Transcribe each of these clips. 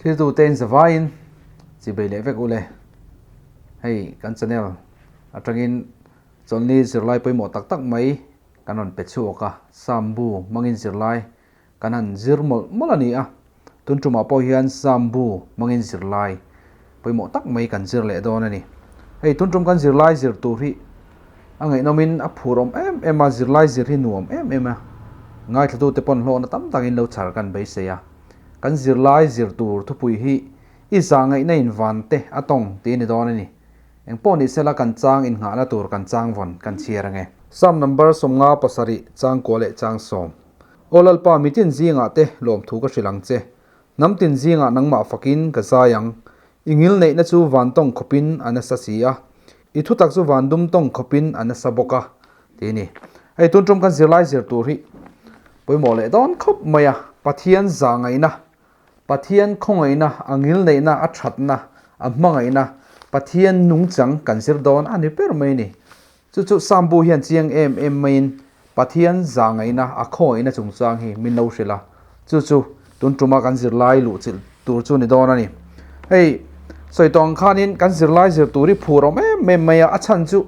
Thiltute in zavaiin chibei leh vek ule. Hei kan channel atangin chawlhni zirlai pawimawh tak tak mai kan rawn pe chhuak a, Sam bu hmangin zirlai kan han zir mawlh mawlh a ni a, tun tumah pawh hian Sam bu hmangin zirlai pawimawh tak mai kan zir leh dawn a ni. Hei tun tum kan zirlai zir tur hi a ngaihnawmin a phur awm em em a, zirlai zir hi nuam em em a, ngaithlatute pawn hlawhna tam takin lo chhar kan beisei a. Kan zirlai zir tur thupui hi i zah ngaihna in van te a tawng tih a ni dawn a ni. Eng pawh ni sela kan chang innghahna tur kan chang vawn kan chhiar ange. Psalm number 57 chang kua leh chang sawm. Aw Lalpa, mitin zingah te lawmthu ka hrilh ang che. Hnam tin zingah nangmah fakin ka zai ang. I ngil neihna chu van tawng khawpin a nasa si a, i thutak chu van dum tawng khawpin a nasa bawk a, ti a ni. Hei tun tum kan zirlai zir tur hi pawimawh leh dawn khawp mai a, Pathian zah ngaihna, Pathian khawngaihna, a ngil neihna, a thatna, a hmangaihna, Pathian nungchang kan zir dawn a ni ber mai a ni. Chu chu Sambu hian chiang em em maiin Pathian zahngaihna a khawngaihna chungchang hi min lo hrilh a, chu chu tun tuma kan zirlai luhchilh tur chu ni dawn a ni. Hei sawi tawh ang khanin kan zirlai zir tur hi phur awm em em mai a, a chhan chu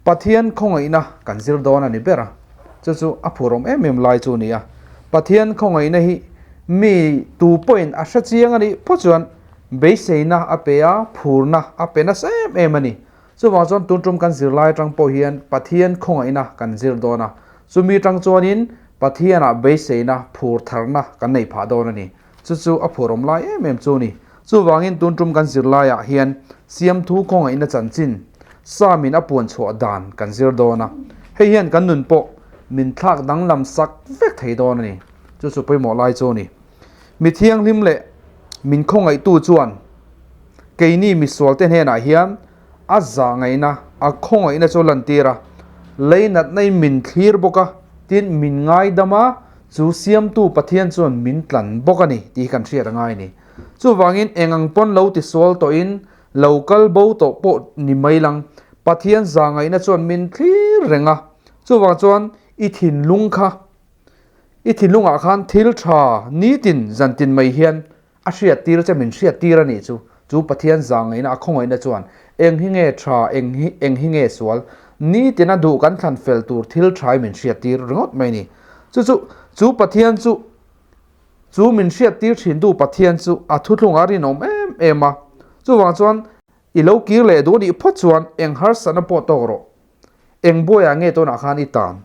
Pathian khawngaihna kan zir dawn a ni ber a, chu chu a phur awm em em lai chu a ni a. Pathian khawngaihna hi mi tu pawhin a hre chiang a nih phawt chuan beiseina a pe a, phurna a pe nasa em em a ni. Chuvang chuan tun tum kan zirlai atang pawh hian Pathian khawngaihna kan zir dawn a, chumi atang chuanin Pathianah beiseina, phur tharna kan nei phah dawn a ni. Chu chu a phur awm lai em em chu a ni. Chuvangin tun tum kan zirlaiah hian Siamthu khawngaihna chanchin Psalm-in a puan chhuah dan kan zir dawn a, hei hian kan nun pawh min thlak danglam sak vek thei dawn a ni. Chu chu pawimawh lai chu a ni. Mi thianghlim leh min khawngaihtu chuan keini misualte hnenah hian a zah ngaihna, a khawngaihna chu lantir a, leinatna-in min thlir bawk a, tin min ngaidam a, chu Siamtu Pathian chuan min tlan bawk a ni tih hi kan hriat a ngai a ni. Chuvangin eng ang pawn lo tisual tawhin lo kal bo tawh pawh ni mai lang, Pathian zah ngaihna chuan min thlir reng a, chuvang chuan i thinlung kha I thinlungah khan thil tha nitin zantin mai hian a hriattir che min hriattir a nih chu. Chu Pathian zangaihna a khawngaihna chuan eng hi nge tha, eng hi eng hi nge sual, nitin a duh kan thlan fel tur thil tha hi min hriattir ringawt mai a ni. Chu chu chu Pathian chu chu min hriattir thintu Pathian chu a thuthlungah a rinawm em em a. Chuvang chuan i lo kir leh duh anih phawt chuan eng harsatna pawh tawk rawh. Eng buaiah nge tunah khan i tan?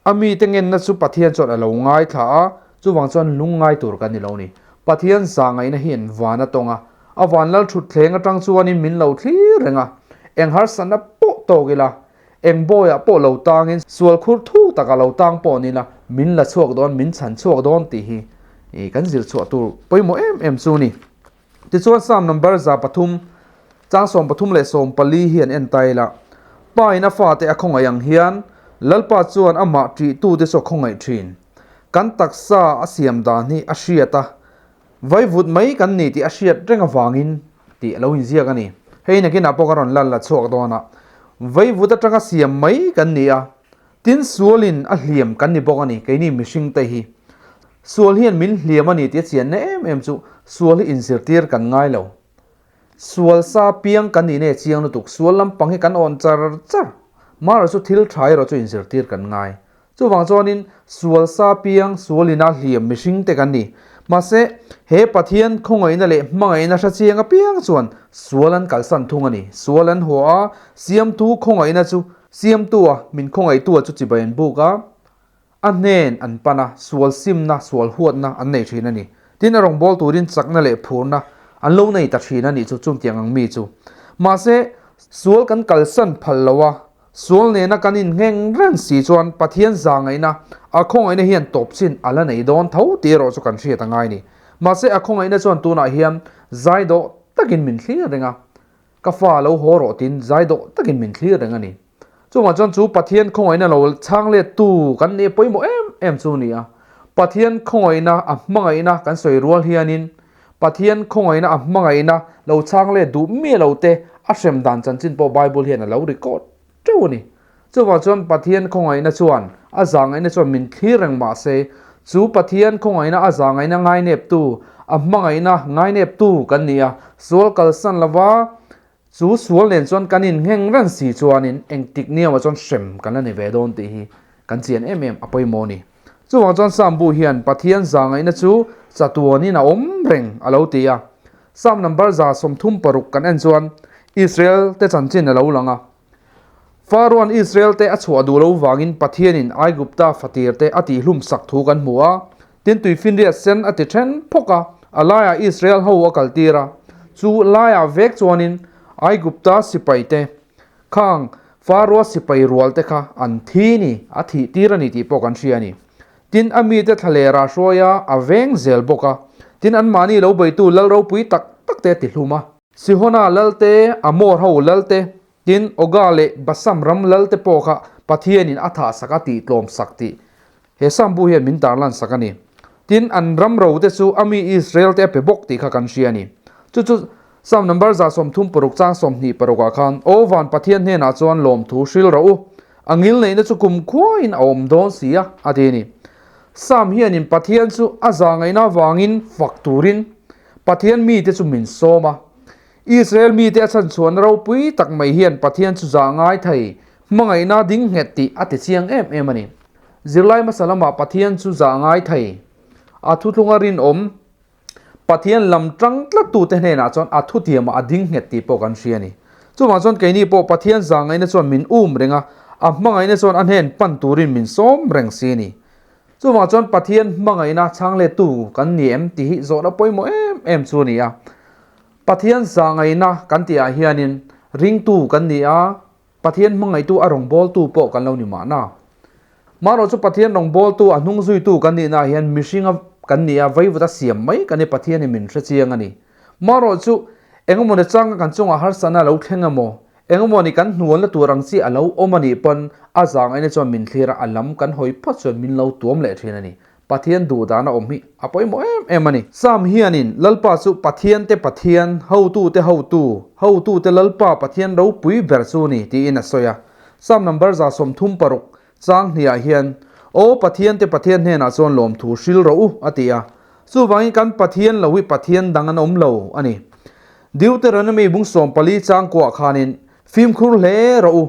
A mite ngenna chu Pathian chuan a lo ngaithla a, chuvang chuan lungngai tur kan ni lo ni. Pathian zahngaihna hian van a tawng a, a van lal thutthleng atang chuanin min lo thlir reng a. Eng harsatna pawh tawk ila, eng bawiah pawh lo tangin sual khur thu takah lo tang pawh ni la, min la chhuak dawn, min chhan chhuak dawn tih hi kan zir chhuah tur pawimawh em em chu a ni. Tichuan Psalm number 3, chang 34 leh 14 hi an en ta ila, Pa in a fate a khawngaih ang hian Lalpa chuan amah ṭihtute chu a khawngaih ṭhin. Kan taksa a siam dan hi a hriat a, vaivut mai kan ni tih a hriat reng avangin tih a lo inziak a ni. Hei nakinah pawh ka rawn lal la chhuak dawn a, vaivut aṭanga siam mai kan ni a, Tin, sualin a hliam kan ni bawk a ni, keini mihringte hi. Sual hian min hliam a ni tih a chianna em em chu sual hi inzirtir kan ngai lo. Sual sa piang kan nih nge chiang lutuk, sual lampang hi kan awn char char. Mahrawh chu thil tha erawh chu inzirtir kan ngai. Chuvang chuanin sual sa piang, sualin a hliam mihringte kan ni. Mahse, he Pathian khawngaihna leh hmangaihna hre chiang apiang chuan sual an kalsan thung a ni. Sual an haw a, siamtu khawngaihna chu Siamtua min khawngaihtua chu chibai an buk a, a hnen an pan a, sual simna, sual huatna an nei thin a ni. Tin, a rawngbâwl turin chakna leh phurna an lo nei ta thin a nih chu, chungtiang ang mi chu. Mahse, sual kan kalsan phal lo a, sual nena kan inngheng reng si chuan Pathian zahngaihna, a khawngaihna hian tawp chin a la nei dawn tho tih erawh chu kan hriat a ngai a ni. Mahse, a khawngaihna chuan tunah hian zai dawh takin min thlir reng a, Ka fa lo haw rawh tiin zai dawh takin min thlir reng a ni. Chuvang chuan chu Pathian khawngaihna lo chhang let tu kan nih pawimawh em em chu a ni a. Pathian khawngaihna a hmangaihna kan sawi rual hianin Pathian khawngaihna a hmangaihna lo chhang let duh miah lo te a hrem dan chanchin pawh Bible hian a lo record teuh a ni. Chuvang chuan Pathian khawngaihna chuan a zahngaihna chuan min thlir reng mah se Chu Pathian khawngaihna a zahngaihna ngaineptu, a hmangaihna ngaineptu kan ni a, sual kalsan lova chu sual nen chuan kan inngheng reng si chuanin engtik niamah chuan hrem kan la ni ve dawn tih hi kan chian em em a pawimawh a ni. Chuvang chuan Psalm bu hian Pathian zahngaihna chu chatuanin a awm reng a lo ti a. Psalm number 36 kan en chuan Israel te chanchin a lo lang a. Faroan Israel te a chhuah duh lo vangin Pathianin Aigupta fatir te a tihhlum sak thu kan hmu a. Tin tuifinriat sen a ti then phawk a, a laiah Israel ho a kaltir a. Chu laiah vek chuanin Aigupta sipai te Khang Faroa sipai rual te kha an thi ni, a thih tir a ni tih pawh kan hria a ni. Tin, a mite thlalera hruai a, a veng zel bawk a. Tin, anmahni lo beitu lal ropui tak tak te a ti hlum a. Sihona lal te, Amor ho lal te, tin, Oga leh Basam ram lal te pawh kha Pathianin a thah sak a tih tlawm sak tih He Sambu hian min tarlan sak a ni. Tin, an ram ro te chu a mi Israel te a pe bawk tih kha kan hria a ni. Chu chu Psalm number 36 chang 26 ah khan, Aw van Pathian hnenah chuan lawmthu hril rawh u, a ngilneihna chu kum khuain a awm dawn si a, a ti a ni. Psalm hianin Pathian chu a zahngaihna avangin fak turin Pathian mite chu min sawm a. Israel mite a chhanchhuahna ropui tak mai hian Pathian chu zah ngai thei, hmangaihna ding nghet tih a ti chiang em em a ni. Zirlai hmasa lamah Pathian chu zah ngai thei. A thuthlunga rinawm Pathian lam tang tlattute hnenah chuan a thutiamah a ding nghet tih pawh kan hria a ni. Chuvang chuan keini pawh Pathian zah ngaihna chuan min um reng a, a hmangaihna chuan a hnen pan turin min sawm reng si a ni. Chuvang chuan Pathian hmangaihna chhanglettu kan ni em tih hi zawhna pawimawh em em chu a ni a. Pathian zah ngaihna kan tihah hianin ringtu kan ni a, Pathian hmangaihtu a rawngbawltu pawh kan lo ni mahna. Marawh chu Pathian rawngbawltu a hnung zuitu kan nihna ah hian mihringa kan ni a, vaivut a siam mai kan ni Pathianin min hre chiang a ni. Marawh chu engemawni changa kan chungah harsatna a lo thleng emaw, engemawni kan hnualna tur ang chi a lo awm a nih pawn a zangaihna chuan min thlir a, a lam kan hawi phawt chuan min lo tuam leh thin a ni. Pathian duh dana awm hi a pawimawh em em a ni. Sam hianin Lalpa chu Pathiante Pathian, hotute hotu, hotute Lalpa Pathian ropui ber chu ni tiin a sawi a. Sam number 36 chang hniah hian, Aw Pathiante Pathian hnenah chuan lawmthu hril rawh u a ti a. Chuvangin kan Pathian lo hi Pathian dang an awm lo a ni. Deuteronomy bung 14 chang kuah khanin, Fimkhur hle rawh u,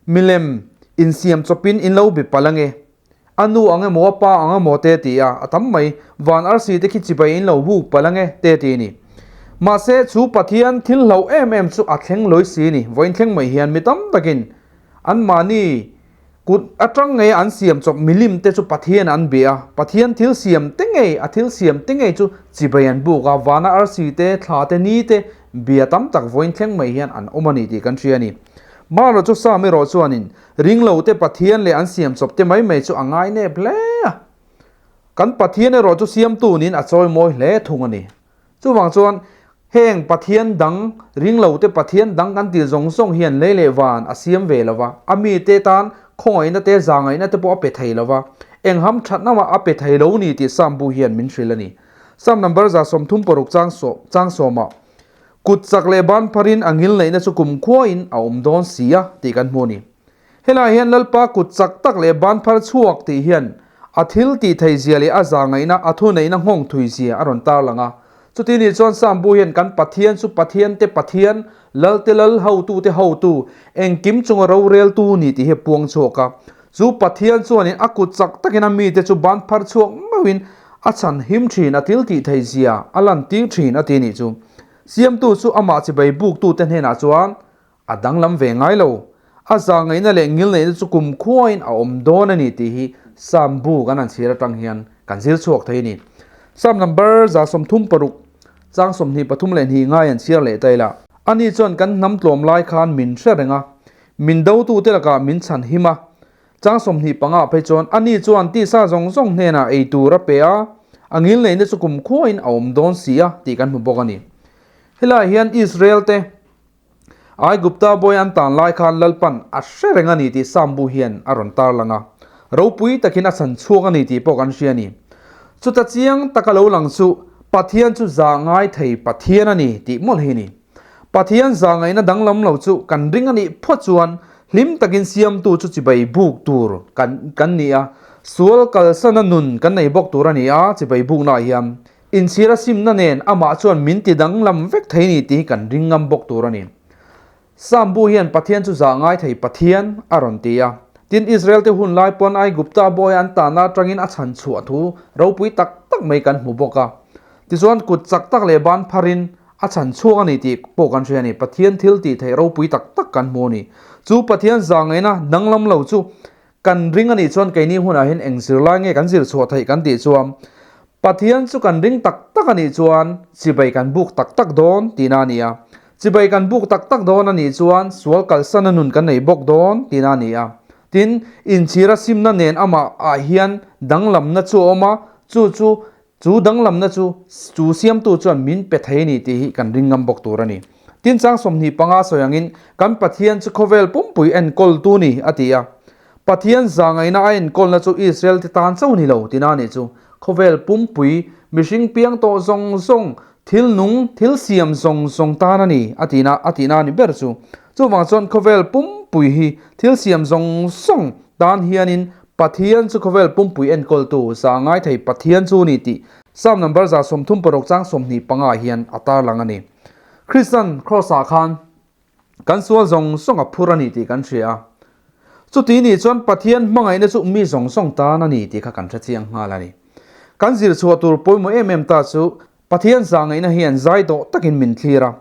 milem insiam chawpin in lo be palh ange. A nu ang emaw a pa ang emaw te ti a, a tam mai. Van arsi te khi chibai in lo buk palh ange te ti a ni. Mahse chu Pathian thil hlauh em em chu a thleng lawi si a ni. Vawiin thleng mai hian mi tam takin anmahni kut atang ngei an siam chawp milim te chu Pathian an bia a, Pathian thil siam te ngei a thil siam te ngei chu chibai an buk a, vana arsi te, thla te, ni te bia tam tak vawiin thleng mai hian an awm a ni tih kan hria a ni. Marawh chu Sam erawh chuanin Ringlote Pathian leh an siam chawp te mai mai chu a ngai nep hle a. Kan Pathian erawh chu siamtu niin a chawi mawi hle thung a ni. Chuvang chuan heng Pathian dang, ringlote Pathian dang kan tih zawng zawng hian lei leh van a siam ve lo va, a mite tan khawngaihna te, zahngaihna te pawh a pe thei lo va, eng ham thatna mah a pe thei lo ni tih Psalm bu hian min hrilh a ni. Psalm number 36 chang chang sawmah, Kut chak leh ban pharin a ngilneihna chu kumkhuain a awm dawn si a tih kan hmu a ni. Helaiah hian Lalpa kut chak tak leh ban phar chhuak tih hian a thil tih thei zia leh a zahngaihna, a thuneihna nghawng thui zia a rawn tarlang a. Chuti nih chuan Psalm bu hian kan Pathian chu Pathiante Pathian, Lalte Lal, Hotute Hotu, engkim chunga roreltu ni tih hi a puang chhuak a. Chu Pathian chuanin a kut chak takin a mite chu ban phar chhuak meuhin a chhan him thin, a thil tih thei zia a lantir thin a ti nih chu. Siamtu chu amah chibai buktute hnenah chuan a danglam ve ngai lo. A zahngaihna leh ngilneihna chu kumkhuain a awm dawn a ni tih hi Psalm bu kan han chhir atang hian kan zir chhuak thei a ni. Psalm number 36 chang 23 leh hnih ngai an chhiar leh ta ila. Ani chuan kan hnam tlawm lai khan min hre reng a, Min dotute lakah min chhan him a, chang 25 phei chuan ani chuan tisa zawng zawng hnenah ei tur a pe a, a ngilneihna chu kumkhuain a awm dawn si a tih kan hmu bawk a ni. Helaiah hian Israel te Aigupta bawi an tan lai khan Lalpan a hre reng a ni tih Psalm bu hian a rawn tarlang a, ropui takin a chhan chhuak a ni tih pawh kan hria a ni. Chuta chiang taka lo lang chu Pathian chu zah ngai thei Pathian a ni tih mawlh hi a ni. Pathian zahngaihna danglam lo chu kan ring a nih phawt chuan hlim takin siamtu chu chibai buk tur kan kan ni a. Sual kalsana nun kan nei bawk tur a ni a, chibai buknaah hian inchhir a simna nen amah chuan min ti danglam vek thei ni tih hi kan ring ngam bawk tur a ni. Psalm bu hian Pathian chu zah ngai thei Pathian a rawn ti a. Tin, Israel-te hun lai pawn Aigupta bawi an tahna atangin a chhan chhuah thu ropui tak tak mai kan hmu bawk a. Tichuan, kut chak tak leh ban pharin a chhan chhuak a ni tih pawh kan hria a ni. Pathian thil tih theih ropui tak tak kan hmu a ni. Chu Pathian zah ngaihna danglam lo chu kan ring a nih chuan keini hunah hian eng zirlai nge kan zir chhuah theih kan tih chuan Pathian chu kan ring tak tak a nih chuan chibai kan buk tak tak dawn tihna a ni a. Chibai kan buk tak tak dawn a nih chuan sual kalsana nun kan nei bawk dawn tihna a ni a. Tin, inchhira simna nen amah ah hian danglamna chu a awm a, chu chu chu danglamna chu chu siamtu chuan min pe thei a ni tih hi kan ring ngam bawk tur a ni. Tin, chang 25 sawi angin kan Pathian chu khawvel pumpui enkawltu ni a ti a. Pathian zahngaihna a enkawlna chu Israel te tan chauh ni lo tina nih chu. Khawvel pumpui, mihring piang tawh zawng zawng, thil nung, thil siam zawng zawng tan a ni a tihna a tihna a ni ber chu. Chuvang chuan khawvel pumpui hi thil siam zawng zawng tan hianin Pathian chu khawvel pumpui enkawltu zahngai thei Pathian chu ni tih Psalm number 136 chang 25 hian a tarlang a ni. Kristan Kraws-ah khan Kan sual zawng zawng a phur a ni tih kan hria a. Chuti nih chuan Pathian hmangaihna chu mi zawng zawng tan a ni tih kha kan hre chiang nghal a ni. Kan zir chhuah tur pawimawh em em ta chu Pathian zahngaihna hian zai dawh takin min thlir a,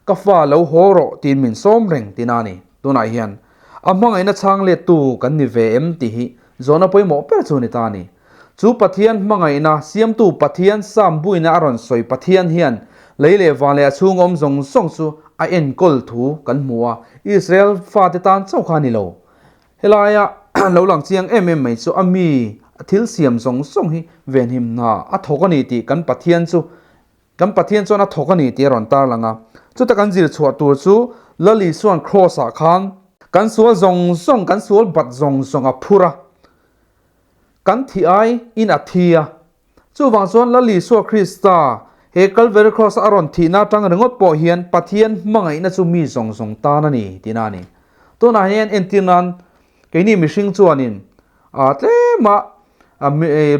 ka fa lo haw rawh tiin min sawm reng tina a ni. Tunah hian a hmangaihna chhang lettu kan ni ve em tih hi zawhna pawimawh ber chu a ni ta a ni. Chu Pathian hmangaihna siamtu Pathian Sam buina a rawn sawi Pathian hian lei leh van leh a chhung awm zawng zawng chu a enkawl thu kan hmu a, Israel fate tan chauh kha a ni lo. Helaia lo lang chiang em em mai chu a mi a thil siam zawng zawng hi venhim hna a thawk a ni tih kan Pathian chu Kan Pathian chuan a thawk a ni tih a rawn tarlang a. Chuta kan zir chhuah tur chu Lal Isua'n Kraws-ah khan kan sual zawng zawng, kan sual bat zawng zawng a phur a, kan thih ai in a thi a. Chuvang chuan Lal Isua Krista he Calvary Kraws-a a rawn thihna atang ringawt pawh hian Pathian hmangaihna chu mi zawng zawng tan a ni tihna a ni. Tunah hian entir nan keini mihring chuanin tlema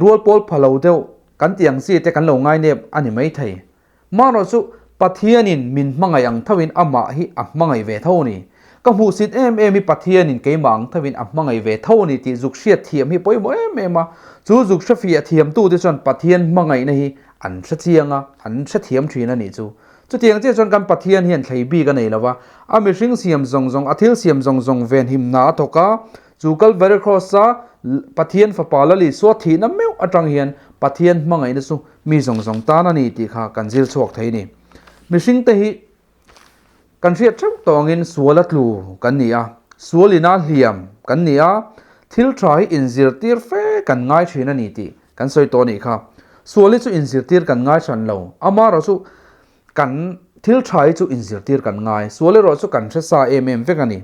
rual pawl pha lo deuh kan tih ang chi te kan lo ngai nep a ni mai thei. Marawh chu Pathianin min hmangaih ang thoin amah hi a hmangaih ve tho a ni. Ka hmuhsit em em hi Pathianin keimah ang thoin a hmangaih ve tho a ni tih zuk hriat thiam hi pawimawh em em a. Chu zuk hrefiah thiamtute chuan Pathian hmangaihna hi an hre chiang a, an hre thiam thin a nih chu. Chutiang chiah chuan kan Pathian hian thlei bik a nei lo va, a mihring siam zawng zawng, a thil siam zawng zawng venhim hna a thawk a, Chu Kalvary Kraws-a Pathian Fapa Lal Isua thihna meuh atang hian Pathian hmangaihna chu mi zawng zawng tan a ni tih kha kan zir chhuak thei a ni. Mihringte hi kan hriat theuh tawh angin suala tlu kan ni a, sual ina hliam kan ni a, thil tha hi inzirtir fe kan ngai thin a ni tih kan sawi tawh a nih kha. Sual hi chu inzirtir kan ngai hran lo, amaherawh chu Kan thil tha hi chu inzirtir kan ngai, sual erawh chu kan hre sa em em vek a ni.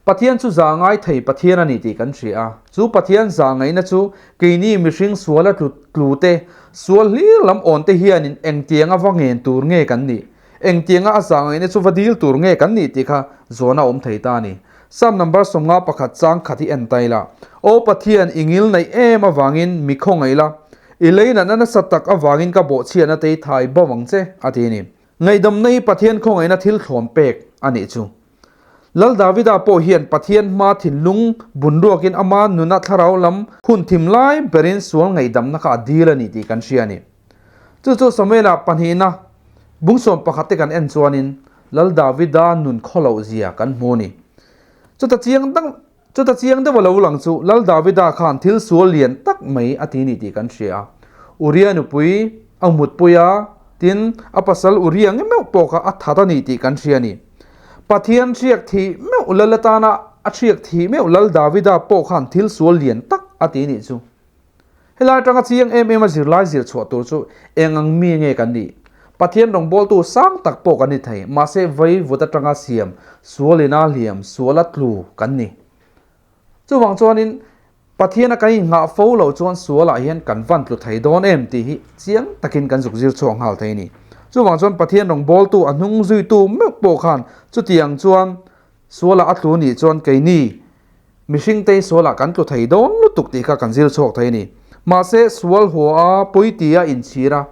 Pathian chu za ngai thei Pathian a ni tih kan hria a, chu Pathian za ngaihna chu keini mihring suala tlu tlu te, sual hlir lam awn te hianin engtianga va ngen tur nge kan nih, engtianga a za ngaihna chu va dil tur nge kan nih tih kha zawhna awm thei ta a ni. Psalm number 51 chang khat hi en ta ila, Aw Pathian, i ngil neih em avangin mi khawngaih la, I lei natna nasa tak avangin ka bawhchhiatna te hi thai bo ang che, a ti a ni. Ngaihdamna hi Pathian khawngaihna thil thlawn pek a nih chu. Lal Davida pawh hian Pathian hma thinlung bunruakin ama nuna thlarau lam hun thim lai berin sual ngaihdamna kha a dil a ni tih kan hria a ni. Chu chu Samuela pahnihna bungsawm pakhat te kan en chuanin Lal Davida nun khawloh zia kan hmu a ni. Chuta chiang dang Chuta chiang deuh a lo lang chu Lal Davida khan thil sual lian tak mai a ti ni tih kan hria a. Uria nupui a mutpui a, tin, a pasal Uria nge meuh pawh kha a that a ni tih kan hria a ni. Pathian hriak thih meuh Lal atana a hriak thih meuh Lal Davida pawh khan thil sual lian tak a ti nih chu. Helai atanga chiang em em a zirlai zir chhuah tur chu eng ang mi nge kan nih? Pathian rawngbawltu sang tak pawh kan ni thei, mahse vei vut atanga siam, sual ina hliam, suala tlu kan ni. Chuvang chuanin Pathiana kan inngah fo loh chuan sualah hian kan van tlu thei dawn em tih hi chiang takin kan zuk zir chhuak nghal thei a ni. Chuvang chuan Pathian rawngbawltu a hnung zuitu meuh pawh khan chutiang chuan sualah a tlu nih chuan keini. Mihringte hi sualah kan tlu thei dawn lutuk tih kha kan zir chhuak thei a ni. Mahse, sual haw a, pawi ti a inchhir a,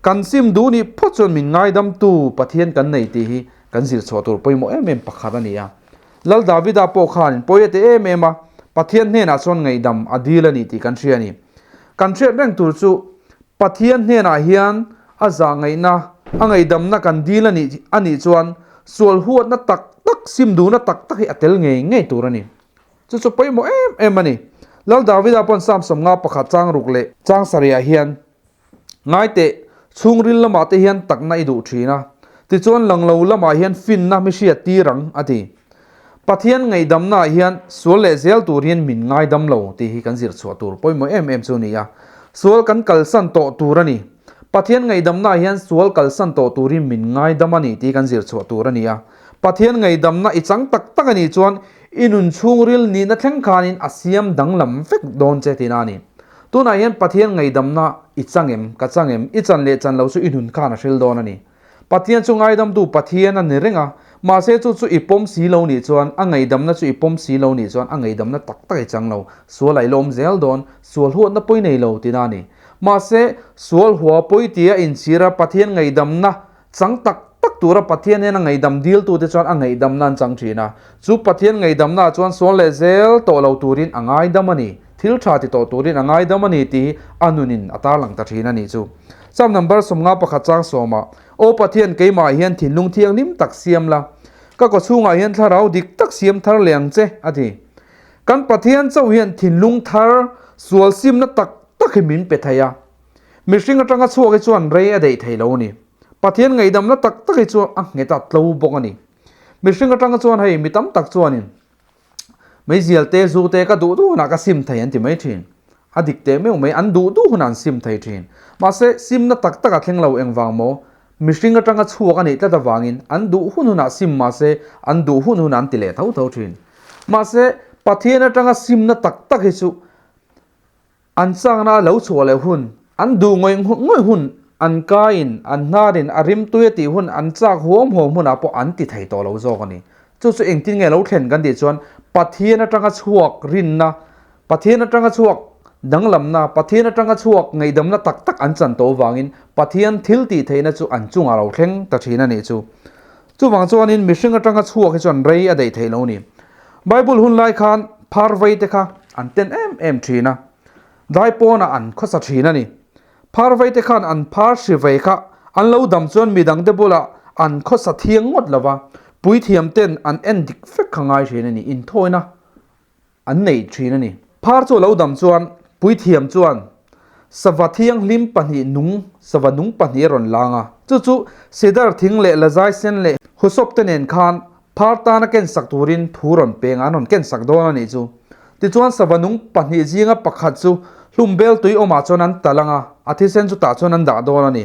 kan sim duh nih phawt chuan min ngaidamtu Pathian kan nei tih hi kan zir chhuah tur pawimawh em em pakhat a ni a. Lal Davida pawh khanin pawi a ti em em a, Pathian hnenah chuan ngaihdam a dil a ni tih kan hria a ni. Kan hriat reng tur chu Pathian hnenah hian a zah ngaihna, a ngaihdamna kan dil a nih a nih chuan sual huatna tak tak, sim duhna tak tak hi a tel ngei ngei tur a ni. Chu chu pawimawh em em a ni. Lal Davida pawn Psalm 51 chang ruk leh chang sarihah hian, Ngaiteh, chhungril lamah te hian takna i duh thin a, tichuan langlo lamah hian finna mi hriat tir ang, a ti. Pathian ngaihdamnaah hian sual leh zel tur hian min ngaidam lo tih hi kan zir chhuah tur pawimawh em em chu a ni a. Sual kan kalsan tawh tur a ni. Pathian ngaihdamnaah hian sual kalsan tawh turin min ngaidam a ni tih kan zir chhuah tur a ni a. Pathian ngaihdamna i chang tak tak a nih chuan i nun chhungril nihna thleng khanin a siam danglam vek dawn che tihna a ni. Tunah hian Pathian ngaihdamna i chang em, ka chang em, i chan leh chan lo chu i nun khan a hril dawn a ni. Pathian chu ngaidamtu Pathian a ni reng a, mahse chu chu i pawm si lo nih chuan, a ngaihdamna chu i pawm si lo nih chuan a ngaihdamna tak tak i chang lo, sual a i lawm zel dawn, sual huatna pawi nei lo tina a ni. Mahse, sual hua pawi tia inchhira Pathian ngaihdamna chang tak tak tura Pathian hian a ngaihdam diltute chuan a ngaihdamna an chang thin a, chu Pathian ngaihdamnaah chuan sual leh zel tawh lo turin a ngaidam a ni. Thil tha ti tawh turin a ngaidam a ni tih hi a nunin a tarlang ta thin a nih chu. Psalm number 51 chang sawmah, Aw Pathian keimah hian thinlung thianghlim tak siam la, ka kawchhungah hian thlarau dik tak siam thar leh ang che, a ti. Kan Pathian chauh hian thinlung thar, sual simna tak tak hi min pe thei a. Mihring atanga chhuak hi chuan rei a daih thei lo a ni. Pathian ngaihdamna tak tak hi chu a nghet a tlo bawk a ni. Mihring atanga chuan hei mi tam tak chuanin Meizial te, zu te ka duh duh hunah ka sim thei an ti mai thin. A dik teh meuh mai, an duh duh hunah an sim thei thin. Mahse, simna tak tak a thleng lo engvang maw? Mihring atanga chhuak a nih tlat avangin an duh hun hunah sim mahse, an duh hun hunah an ti leh tho tho thin. Mahse, Pathian atanga simna tak tak hi chu An chakna a lo chhuah leh hun, an duh ngawih ngawih hun, an kaiin, an hnarin, a rimtui a tih hun, an chak huam huam hunah pawh an ti thei tawh lo zawk a ni. Chu chu engtin nge lo thlen kan tih chuan Pathian atanga chhuak rinna, Pathian atanga chhuak danglamna, Pathian atanga chhuak ngaihdamna tak tak an chan tawh vangin Pathian thil tih theihna chu an chungah lo thleng ta thin a nih chu. Chuvang chuanin mihring atanga chhuak hi chuan rei a daih theih lo a ni. Bible hun lai khan phar vei te kha an ten em em thin a, dai pawnah an khawsa thin a ni. Phar vei te khan an phar hri vei kha an lo dam chuan midang te bulah an khawsa thiang ngawt lo va, puithiam ten an en dik vek kha ngai thin a ni, inthawina an nei thin a ni. Phar chu a lo dam chuan puithiam chuan sava thianghlim pahnih nung, sava nung pahnih a rawn lang a, chu chu cedar thing leh lazai sen leh husop te nen khan Phar tana ken sak turin thu rawn peng a, an rawn ken sak dawn a nih chu. Tichuan sava nung pahnih zinga pakhat chu hlumbel tui awmah chuan an tal ang a, a thisen chu tah chuan an dah dawn a ni.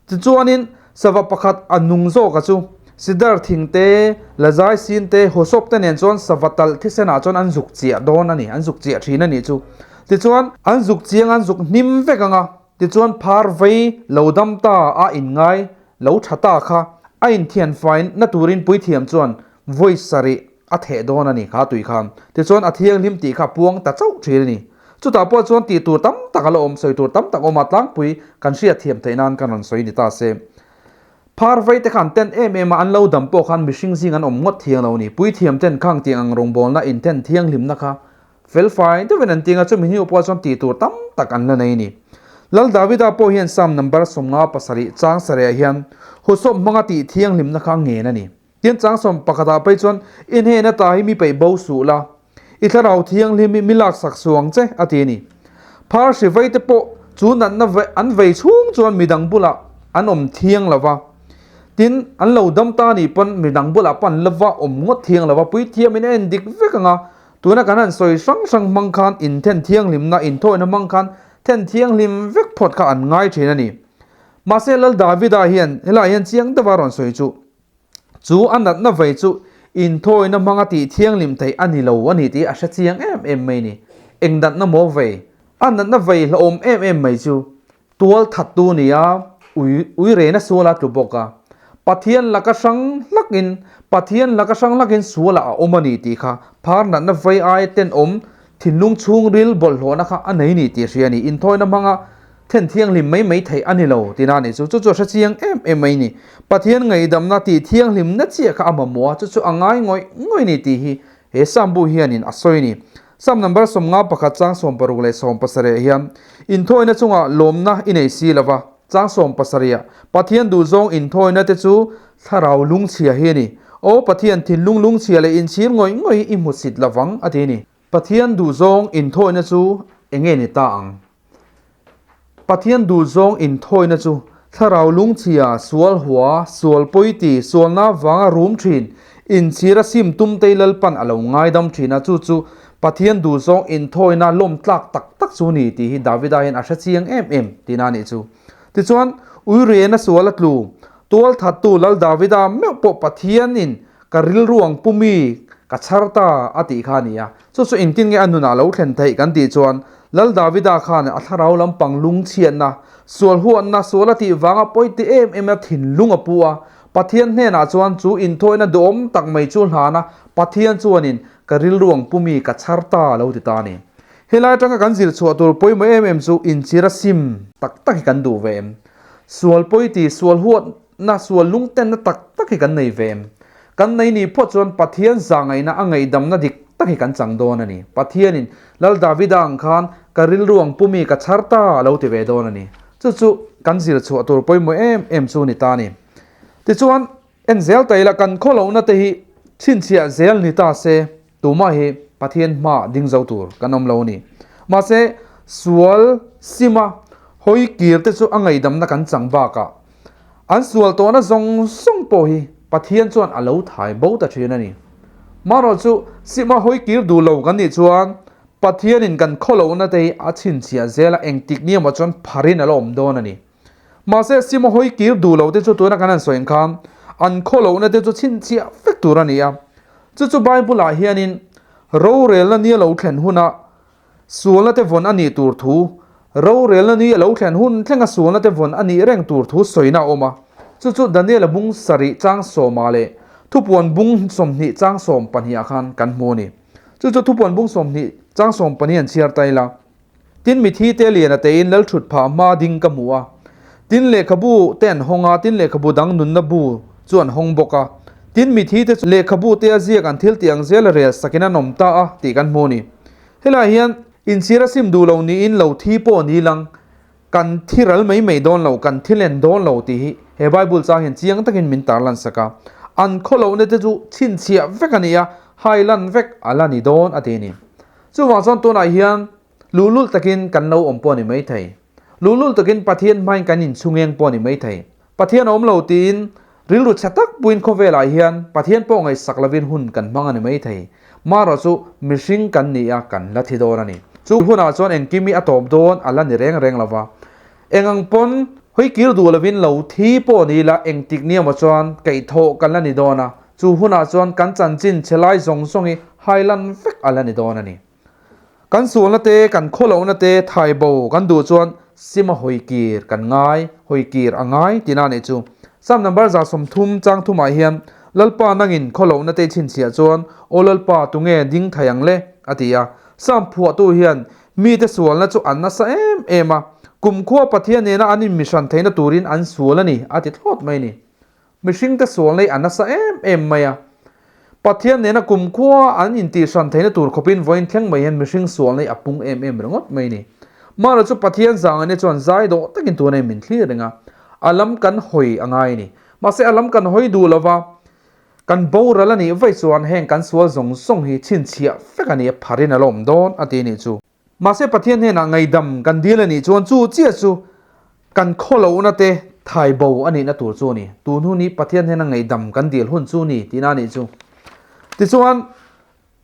Tichuanin sava pakhat a nung zawka chu sidar thing te, lazai sin te, hawsawp te nen chuan sava talh thisenah chuan an zuk chiah dawn a ni, an zuk chiah thin a nih chu. Tichuan an zuk chiang an zuk hnim vek ang a, tichuan phar vei lo dam ta a inngai Lo tha ta kha a inthian fai na turin puithiam chuan vawi sarih a theh dawn a ni kha tui khan. Tichuan a thianghlim tih kha puang ta chauh thin a ni. Chutah pawh chuan tih tur tam tak a la awm, sawi tur tam tak awm a tlangpui kan hriat thiam theih nan kan rawn sawi ni ta se. Phar vei te khan ten em em a an lo dam pawh khan mihring zing an awm ngawt thiang lo a ni. Puithiam ten khang tiang ang rawngbawlna inten thianghlimna kha Felfai deuhin an ting a, chumi hnu pawh chuan tih tur tam tak an la nei a ni. Lal Davida pawh hian Psalm number 57 chang sarihah hian Husawp hmanga tih thianghlimna kha a ngen a ni. Tin, chang sawm pakhatah phei chuan, I hnena ta hi mi peih bo suh la, i thlarau thianghlim hi mi laksak suh ang che, a ti a ni. Phar hri vei te pawh chu natna an vei chhung chuan midang bulah an awm thiang lo va. Tin, an lo dam ta nih pawn midang bulah pawh an la va awm ngawt thiang lo va, puithiamin a en dik vek ang a, Tuna kan han sawi hrang hrang hmang khan inthen thianghlimna, inthawina hmang khan then thianghlim vek phawt kha an ngai thin a ni. Mahse Lal Davida hian helaiah hian chiang deuha rawn sawi chu, chu a natna vei chu inthawina hmanga tih thianghlim theih a ni lo a ni tih a hre chiang em em mai a ni. Eng natna maw vei? A natna vei hlauhawm em em mai chu Tual thattu nia ui ui rena sual a tlu bawk a. Pathian laka hrang hlakin. Pathian laka hrang hlakin sualah a awm a ni tih kha phar natna vei aia tenawm thinlung chhungril bawlhhlawhna kha a nei ni tih hria a ni. Inthawina hmanga then thianghlim mai mai theih a ni lo tihna a nih chu. Chu chu a hre chiang em em mai ni. Pathian ngaihdamna tih thianghlimna chiah kha a mamawh a, chu chu a ngai ngawih ngawih ni tih hi he Sam bu hianin a sawi a ni. Sam number 51 chang 60 leh 70 hian inthawina chungah lawmna i nei si lova, chang 70 ah Pathian duhzawng inthawina te chu thlarau lungchhia hi a ni. Aw Pathian, thinlung lungchhia leh inchhir ngawih ngawih hi i hmusit lovang a ti a ni. Pathian duhzawng inthawina chu enge ni ta ang? Pathian duhzawng inthawina chu thlarau lungchhia, sual hua, sual pawiti, sualna vanga rum thin, inchhir a sim tumtei Lalpan a lo ngaidam thin a, chu chu Pathian duhzawng inthawina lawm tlak tak tak chu ni tih hi Davida hian a hre chiang em em tihna a nih chu. Tichuan, Uirena sual a tlu, tualthattu Lal Davida meuh pawh Pathianin Ka rilru ang pu mi ka chhar ta a tih kha a ni a, chu chu engtin nge a nunah lo thlen theih kan tih chuan Lal Davida khan a thlarau lampang lungchhiatna, sual huatna, sual a tih vanga pawi ti em em a thinlung a pu a, Pathian hnenah chuan chu inthawina duhawm tak mai chu hlan a, Pathian chuanin ka rilru ang pu mi ka chhar ta a lo ti ta a ni. Helai atanga kan zir chhuah tur pawimawh em em chu inchhir a sim tak tak hi kan duh ve em? Sual pawi ti, sual huat Na sual lungtenna tak tak hi kan nei ve em? Kan nei nih phawt chuan Pathian zahngaihna a ngaihdamna dik tak hi kan chang dawn a ni. Pathianin Lal Davida ang khan ka rilru ang pu mi ka chhar ta a lo ti ve dawn a ni. Chu chu kan zir chhuah tur pawimawh em em chu ni ta a ni. Tichuan, en zel ta ila kan khawlohna te hi chhinchhiah zel ni ta se tumah hi Pathian hmaah ding zo tur kan awm lo a ni. Mahse, sual sima hawi kir te chu a ngaihdamna kan chang bakah An sual tawhna zawng zawng pawh hi Pathian chuan a lo thai bo ta thin a ni. Marawh chu sima hawi kir duh lo kan nih chuan Pathianin kan khawlohna te hi a chhinchhiah zel a, engtik ni emaw chuan pharin a la awm dawn a ni. Mahse sima hawi kir duh lo te chu tuna kan han sawi ang khan an khawlohna te chu chhinchhiah vek tur a ni a. Chu chu Bible-ah hianin rorelna ni a lo thlen hunah Sualna te vawn a nih tur thu, Rorelna ni a lo thlen hun thlenga sualna te vawn a nih reng tur thu sawina a awm a. Chu chu Daniela bung sarih chang sawmah leh Thupuan bung 20 chang 12 ah khan kan hmu a ni. Chu chu Thupuan bung 20 chang 12 an chhiar ta ila. Tin mithi te lian a teiin lalthut phah hma ding ka hmu a. Tin lehkhabu te an hawng a, tin lehkhabu dang nunna bu chu an hawng bawk a. Tin mithi te chu lehkhabu te a ziak an thil tih ang zel a rel sakin an awm ta a tih kan hmu a ni. Helaiah hian inchhir a sim duh lo niin lo thi pawh ni lang, kan thi ral mai mai dawn lo, kan thi len dawn lo tih hi he Bible chang hian chiang takin min tarlan sak a. An khawlohna te chu chhinchhiah vek a ni a, hai lan vek a la ni dawn a ti a ni. Chuvang chuan tunah hian luhlul takin kan lo awm pawh a ni maithei. Luhlul takin Pathian hmain kan inchhungeng pawh a ni maithei. Pathian a awm lo tiin rilru chhe tak puiin khawvelah hian Pathian pawh ngaihsak lovin hun kan hmang a ni maithei. Marawh chu mihring kan ni a, kan la thi dawn a ni. Chu hunah chuan engkim hi a tawp dawn a la ni reng reng lo va. Eng ang pawn hawi kir duh lovin lo thi pawh ni ila engtik ni emaw chuan kaihthawh kan la ni dawn a, chu hunah chuan kan chanchin chhe lai zawng zawng hi hailan vek a la ni dawn a ni. Kan sualna te, kan khawlohna te thai bo kan duh chuan sima hawi kir kan ngai, hawi kir a ngai tihna a nih chu. Psalm number 130 chang thumah hian Lalpa nangin khawlohna te i chhinchhiah chuan, Aw Lalpa, tunge ding thei ang le? a ti a. Psalm phuahtu hian mite sualna chu an nasa em em a, kumkhua Pathian nena an inmihran theihna turin an sual a ni a ti thlawt mai a ni. Mihringte sual nei a nasa em em mai a. Pathian nena kumkhua an intihhran theihna tur khawpin vawiin thleng mai hian mihring sual nei a pung em em ringawt mai a ni. Mahla chu Pathian zangaihna chuan zai dawh takin tuna in min thlir reng a, a lam kan hawi a ngai a ni. Mahse a lam kan hawi duh lova, kan boral a nih vaih chuan heng kan sual zawng zawng hi chhinchhiah vek a ni a, pharin a la awm dawn a ti a nih chu. Mahse Pathian hnenah ngaidam kan dil a nih chuan chu chiah chu kan khawlohna te thai bo a nihna tur chu a ni. Tun hun hi Pathian hnena ngaidam kan dil hun chu ni tihna a nih chu. Tichuan,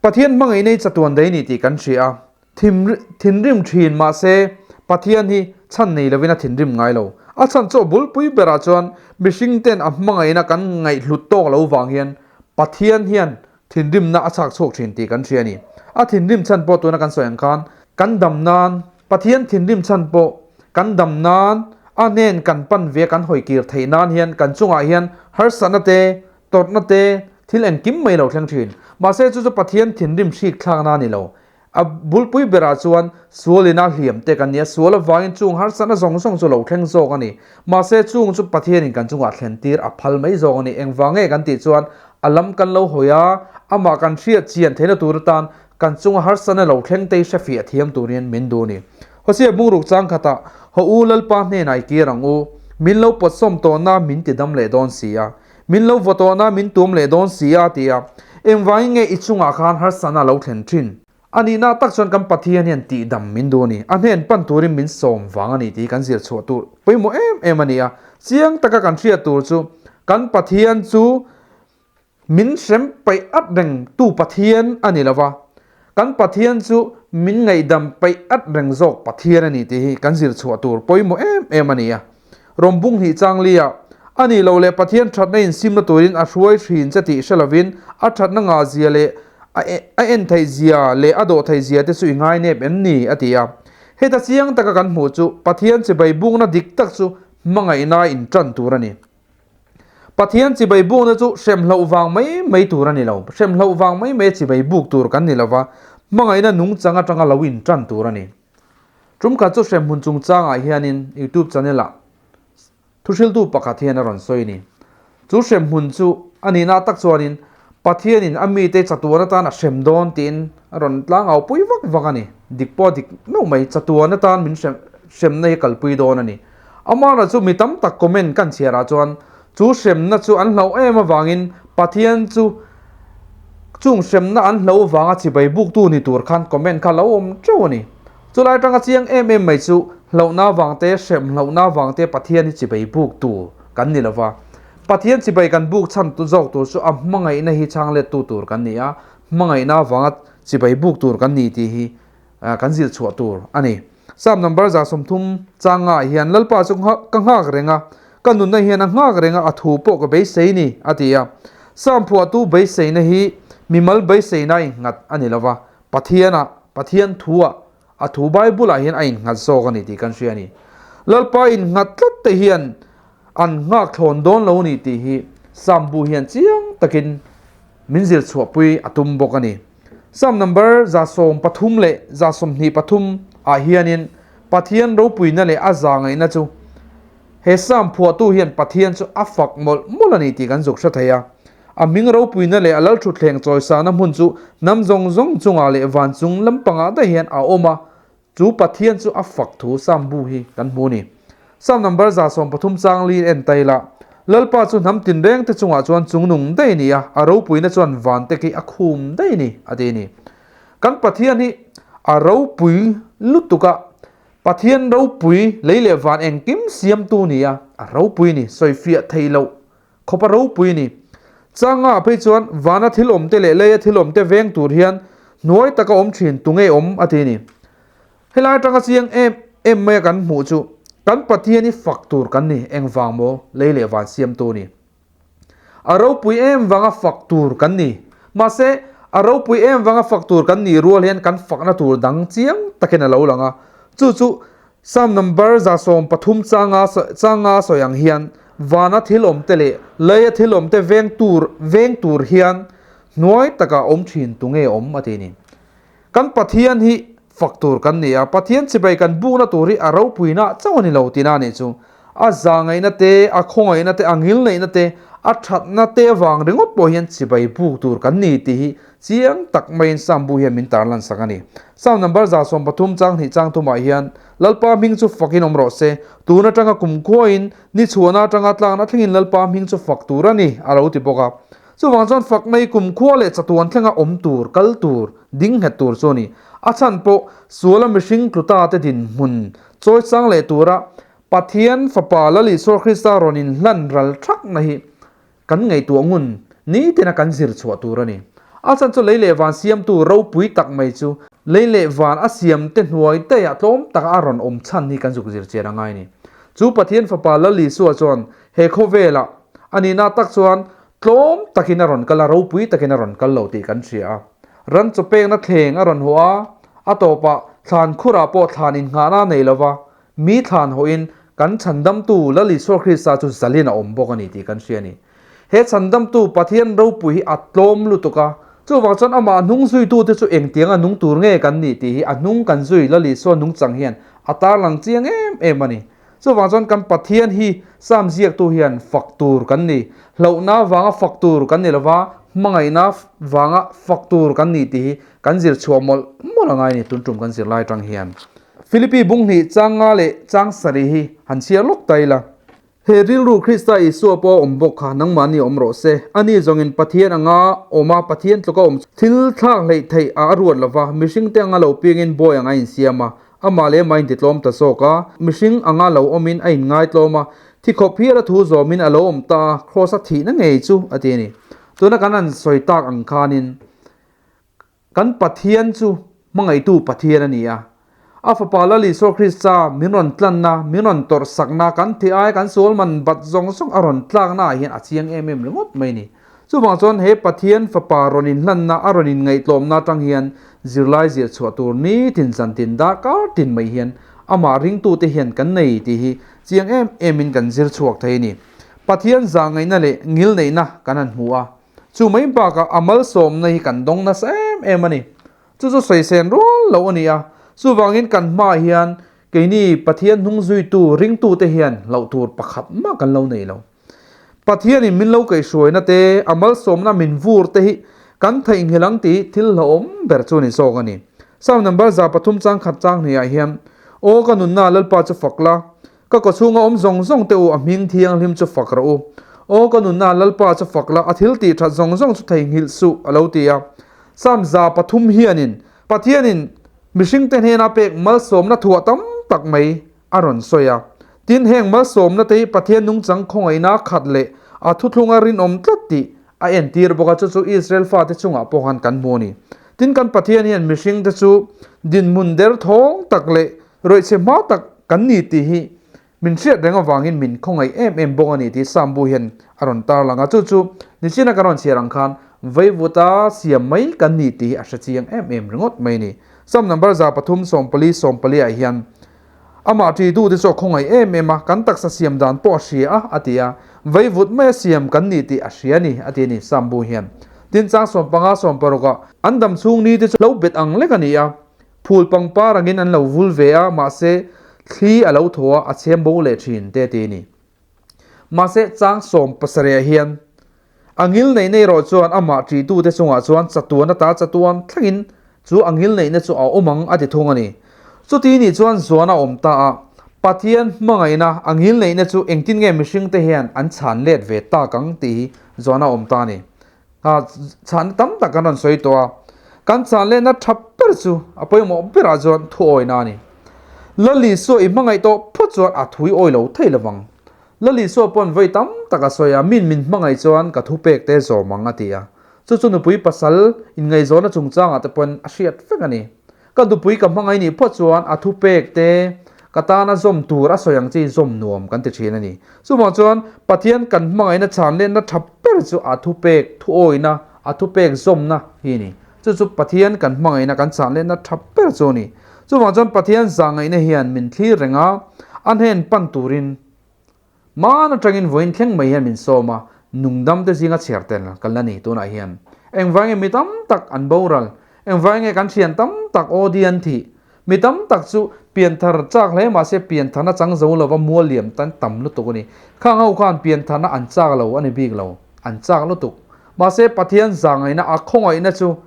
Pathian hmangaihna hi chatuan daih a ni tih kan hria a, thinrim thin mahse Pathian hi chhan nei lovin a thinrim ngai lo. A chhan chu a bulpui berah chuan mihring ten a hmangaihna kan ngaihhlut tawk lo vang hian Pathian hian Thinrimna a chhak chhuak thin tih kan hria a ni. A thinrim chhan pawh tuna kan sawi ang khan kan dam nan, Pathian thinrim chhan pawh kan dam nan, a hnen kan pan ve kan hawi kir theih nan hian kan chungah hian harsatna te, tawrhna te, Thil engkim mai lo thleng thin. Mahse chu chu Pathian thinrim hrik thlakna a ni lo. A bulpui berah chuan sual ina hliam te kan ni a, sual avangin chung harsatna zawng zawng chu lo thleng zawk a ni. Mahse chung chu Pathianin kan chungah thlen tir a phal mai zawk a ni. Engvang nge kan tih chuan a lam kan lo hawi a, amah kan hriat chian theihna tur atan kan chunga harsatna lo thleng te hi hrefiah thiam turin min duh a ni. Hosea bungruk chang khatah, Haw u Lalpa hnenah i kir ang u, min lo pawtsawm tawhna min ti dam leh dawn si a. Min lo vaw tawhna min tuam leh dawn si a ti a, engvangin nge i chungah khan harsatna a lo thlen thin? A nihna tak chuan kan Pathian hian tihdam min duh a ni, a hnen pan turin min sawm vang a ni tih kan zir chhuah tur pawimawh em em a ni a. Chiang taka kan hriat tur chu kan Pathian chu min hrem paih at reng tu Pathian a ni lo va, Kan Pathian chu min ngaihdam peih at reng zawk Pathian a ni tih hi kan zir chhuah tur pawimawh em em a ni a. Rawmbung hnih changlia a nih loh leh Pathian thatna insimna turin a hruai thin che tih hre lovin a thatna ngah zia leh a en theih zia leh a dawh theih zia te chu i ngai nep em ni? a ti a. Heta chiang taka kan hmuh chu Pathian chibai bukna dik tak chu hmangaihna intan tur a ni. Pathian chibai bukna chu hremhloh vang mai mai tur a ni lo. Hremhloh vang mai mai a chibai buk tur kan ni lova, hmangaihna nungchang atanga lo intan tur a ni. Tumkhat chu hremhmun chungchangah hianin YouTube channel-ah thuhriltu pakhat hian a rawn sawi a ni. Chu hremhmun chu a nihna tak chuanin Pathianin a mite chatuan atan a hrem dawn tiin a rawn tlangau pui vak vak a ni. Dik pawh a dik meuh mai, chatuan atan min hremna hi kalpui dawn a ni. Amara chu mi tam tak comment kan chhiarah chuan chu hremna chu an hlauh em avangin Pathian chu chung hremna an hlauh avanga chibai buktu ni tur khan comment kha lo awm teuh a ni. Chulai atanga chiang em em mai chu hlauhna avangte, hrem hlauhna avangte Pathian hi chibai buk tur kan ni lova. Pathian chibai kan buk chhan zawk tur chu a hmangaihna hi chhang lettu tur kan ni a, hmangaihna avanga chibai buk tur kan ni tih hi kan zir chhuah tur a ni. Psalm number 30 changah hian Lalpa chu ka nghak reng a, ka nunna hian a nghak reng a, a thu pawh ka beisei ni, a ti a. Psalm phuahtu beiseina hi mimal beiseina a innghat a ni lova, Pathianah, Pathian thuah, a thu Bible-ah hian a innghat zawk a ni tih kan hria a ni. Lalpa innghat tlat te hian an nghak thlawn dawn lo a ni tih hi Psalm bu hian chiang takin min zir chhuahpui a tum bawk a ni. Psalm number 133 leh 123 ah hianin Pathian ropuina leh a za ngaihna chu he Psalm phuahtu hian Pathian chu a fak mawlh mawlh a ni tih kan zuk hre thei a. A hming ropuina leh a lalthutthleng chawisana hmun chu hnam zawng zawng chungah leh van chung lampangah daih hian a awm a, Chu Pathian chu a fak thu Psalm bu hi kan hmu a ni. Psalm number 133 chang li en ta ila, Lalpa chu hnam tinreng te chungah chuan chungnung daih a ni a, a ropuina chuan van te khi a khum daih a ni, a ti a ni. Kan Pathian hi a ropui lutuk a, Pathian ropui lei leh van engkim siamtu ni a, a ropui a ni, sawifiah thei loh khawp a ropui a ni. Changa phei chuan vana thil awmte leh leia thil awmte veng tur hian hnuai taka awm thin tunge awm a ti a ni. Helai atanga chiang em em maia kan hmuh chu kan Pathian hi fak tur kan ni, engvang maw lei leh van siamtu ni. A ropui em vanga fak tur kan ni. Mahse, a ropui em vanga fak tur kan nih rual hian kan fakna tur dang chiang takin a lo lang a. Chu chu Psalm number 133 changa changa sawi ang hian vana thil awmte leh leia thil awmte veng tur veng tur hian hnuai takah awm thin tunge awm a ti ni. Kan Pathian hi fak tur kan ni a, Pathian chibai kan bukna tur hi a ropuina chauh a ni lo tihna a nih chu. A zahngaihna te, a khawngaihna te, a ngilneihna te, a thatna te avang ringawt pawh hian chibai buk tur kan ni tih hi chiang tak maiin Psalm bu hian min tarlan sak a ni. Psalm number 133 chang hnih chang thumah hian, Lalpa hming chu fakin awm rawh se, tun atanga kumkhuain ni chhuahna atanga tlakna thlengin Lalpa hming chu fak tur a ni, a lo ti bawk a. Chuvang chuan fakna hi kumkhua leh chatuan thlenga awm tur, kal tur, ding nghet tur chu a ni. A chhan pawh suala mihring tluta te dinhmun chawisang leh tura Pathian Fapa Lal Isua Krista rawn inhlan ral thakna hi kan ngaihtuah ngun nitina kan zir chhuah tur a ni. A chhan chu lei leh van siamtu ropui tak mai chu lei leh van a siamte hnuai daihah tlawm taka a rawn awm chhan hi kan zuk zir chian a ngai a ni. Chu Pathian Fapa Lal Isua chuan he khawvelah a nihna tak chuan tlawm takin a rawn kal a, ropui takin a rawn kal lo tih kan hria a. Ran chaw pekna thleng a rawn haw a, a tawpah thlan khurah pawh thlan innghahna a nei lova, Mi thlan hawhin kan chhandamtu Lal Isua Krista chu zalin a awm bawk a ni tih kan hria a ni. He chhandamtu Pathian ropui hi a tlawm lutuk a, chuvang chuan amah hnung zuitute chu engtianga nung tur nge kan nih tih hi a hnung kan zui Lal Isua nungchang hian a tarlang chiang em em a ni. Chuvang chuan kan Pathian hi Psalm ziaktu hian fak tur kan ni. Hlauhna vanga fak tur kan ni lova, hmangaihna vanga fak tur kan ni tih hi kan zir chhuah mawlh mawlh a ngai a ni tun tum kan zir lai atang hian. Philippi bung hnih chang nga leh chang sarih hi han chhiar lawk ta ila. He rilru Krista Isua pawh a awm bawk kha nangmahni awm rawh se. Ani zawngin Pathian anga awm a, Pathian tluka awm thil thlak hleih theih a a ruat lova, mihringte anga lo piangin bawi anga a insiam a, amah leh amah a intitlawm ta zawk a, mihring anga lo awmin a inngaitlawm a, thi khawp hial a thu zawmin a lo awm ta a, Kraws a thihna ngei chu a ti a ni. Tuna kan han sawi tak ang khanin Kan Pathian chu hmangaihtu Pathian a ni a. A Fapa Lal Isua Krista min rawn tlanna, min rawn tawrhsakna, kan thih aia kan sual man bat zawng zawng a rawn tlakna ah hian a chiang em em ringawt mai a ni. Chuvang chuan he Pathian Fapa rawn inhlanna, a rawn inngaihtlawmna atang hian zirlai zir chhuah tur nitin zantin darkar tin mai hian amah ringtute hian kan nei tih hi chiang em emin kan zir chhuak thei a ni. Pathian zahngaihna leh ngilneihna kan han hmu a. Chu mai bakah a malsawmna hi kan dawng nasa em em a ni. Chu chu sawisên rual lo a ni a, chuvangin kan hmaah hian keini Pathian hnung zuitu ringtute hian hlauh tur pakhat mah kan lo nei lo. Pathianin min lo kaihhruaina te, a malsawmna min vur te hi kan theihnghilh ang tih thil hlauhawm ber chu a ni zawk a ni. Psalm number 300 chang khat chang hnih ah hian, Aw ka nunna Lalpa chu fak la, Ka kawchhunga awm zawng zawng te u a hming thianghlim chu fak rawh u. Aw ka nunna Lalpa chu fak la, a thil tih that zawng zawng chu theihnghilh suh, a lo ti a. Psalm 300 hianin Pathianin mihringte hnena pek malsawmna thuah tam tak mai a rawn sawi a. Tin, heng malsawmna te hi Pathian nungchang khawngaihna khat leh a thuthlunga rinawm tlat tih a entir bawk a, chu chu Israel fate chungah pawh khan kan hmu a ni. Tin, kan Pathian hian mihringte chu dinhmun derthawng tak leh Rawihchhe hma tak kan ni tih hi min hriat reng avangin min khawngaih em em bawk a ni tih Sambu hian a rawn tarlang a, chu chu nichina kan rawn chhiar ang khan veivuta siam mai kan ni tih hi a hre chiang em em ringawt mai a ni. Sam number 300 14 14 ah hian amah ṭitu te chu a khawngaih em em a, kan taksa siam dan pawh a hria a, a ti a, veivut maia siam kan ni tih a hria a ni, a ti a ni Sambu hian. Tin chang 15 16 ah an dam chhung ni te chu lo bet ang lek a ni a, Phul pangpar angin an lo vul ve a, mahse thli a lo thaw a, a chhem bo leh thin te ti a ni. Mahse chang 17 ah hian a ngil neihna erawh chuan amah ṭihtute chungah chuan chatuan ata chatuan thlengin chu a ngil neihna chu a awm ang a ti thung a ni. Chuti nih chuan zuan a awm ta a, Pathian hmangaihna a ngil neihna chu engtin nge mihringte hian an chhan let ve tak ang tih hi zuan a awm ta a ni. Chhanna tam tak kan rawn sawi tawh a, kan chan lehna tha ber chu a pawimawh berah chuan thuawina a ni. Lal Isua i hmangaih tawh phawt chuan a thui awi lo thei lovang. Lal Isua pawn vawi tam tak a sawi a, min min hmangaih chuan ka thupek te zawm ang a ti a. Chu chu nupui pasal inngaihzawnna chungchangah te pawn a hriat vek a ni. Ka nupui ka hmangaih nih phawt chuan a thupek te ka tana zawm tur a sawi ang chi zawm nuam kan ti thin a ni. Chuvang chuan Pathian kan hmangaihna chhan lenna tha ber chu a thupek thuawina, a thupek zawmna hi a ni. Chu chu Pathian kan hmangaihna kan chhan lenna tha ber chu a ni. Chuvang chuan Pathian zahngaihna hian min thlir reng a, a hnen pan turin Hmaan atangin vawiin thleng mai hian min sawm a, nungdam te zinga chhiar tel kan la ni tunah hian. Engvai nge mi tam tak an boral? Engvai nge kan thian tam tak OD an thih? Mi tam tak chu pianthar chak hle mahse piantharna chang zo lova mual liam tan tam lutuk a ni. Khang ho khan piantharna an chak lo a ni bik lo, an chak lutuk. Mahse Pathian zahngaihna a khawngaihna chu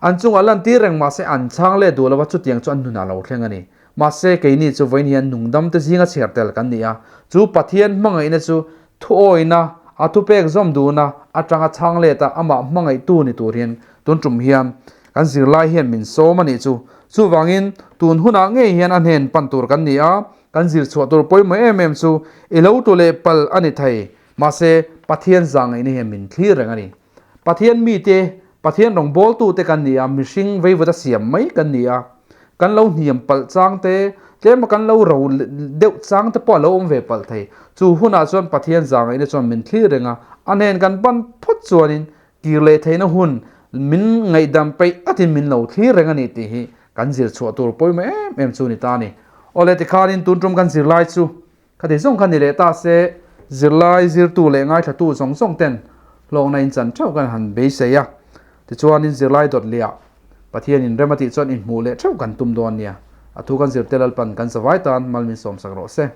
an chungah lantir reng mahse an chhang let duh lova chutiang chu an hnunah lo thleng a ni. Mahse, keini chu vawiin hian nungdamte zinga chhiar tel kan ni a, chu Pathian hmangaihna chu thuawina, a thupek zawm duhna atanga chhang let a amah hmangaihtu ni tur hian tun tum hian kan zirlai hian min sawm a nih chu. Chuvangin, tun hunah ngei hian a hnen pan tur kan ni a, kan zir chhuah tur pawimawh em em chu i lo tu leh pal a ni thei. Mahse, Pathian zahngaihna hian min thlir reng a ni. Pathian mite, Pathian rawngbawltute kan ni a, mihring veivuta siam mai kan ni a. Kan lo hniam palh chang te, tlema kan lo ro deuh chang te pawh a lo awm ve palh thei. Chu hunah chuan Pathian zahngaihna chuan min thlir reng a, a hnen kan pan phawt chuanin kir leh theihna hun min ngaihdam peih atin min lo thlir reng a ni tih hi kan zir chhuah tur pawimawh em em chu ni ta a ni. Awle tikhanin tun tum kan zirlai chu Khati zawng kha ni leh ta se, zirlai, zirtu leh ngaithlatu zawng zawng ten Hlawkna in chan theuh kan han beisei a, tichuanin zirlai dawt leh ah Pathianin rem a tih chuan inhmuh leh theuh kan tum dawn nia. A thu kan zirte Lalpan kan zavai tan mal min sawmsak rawh se.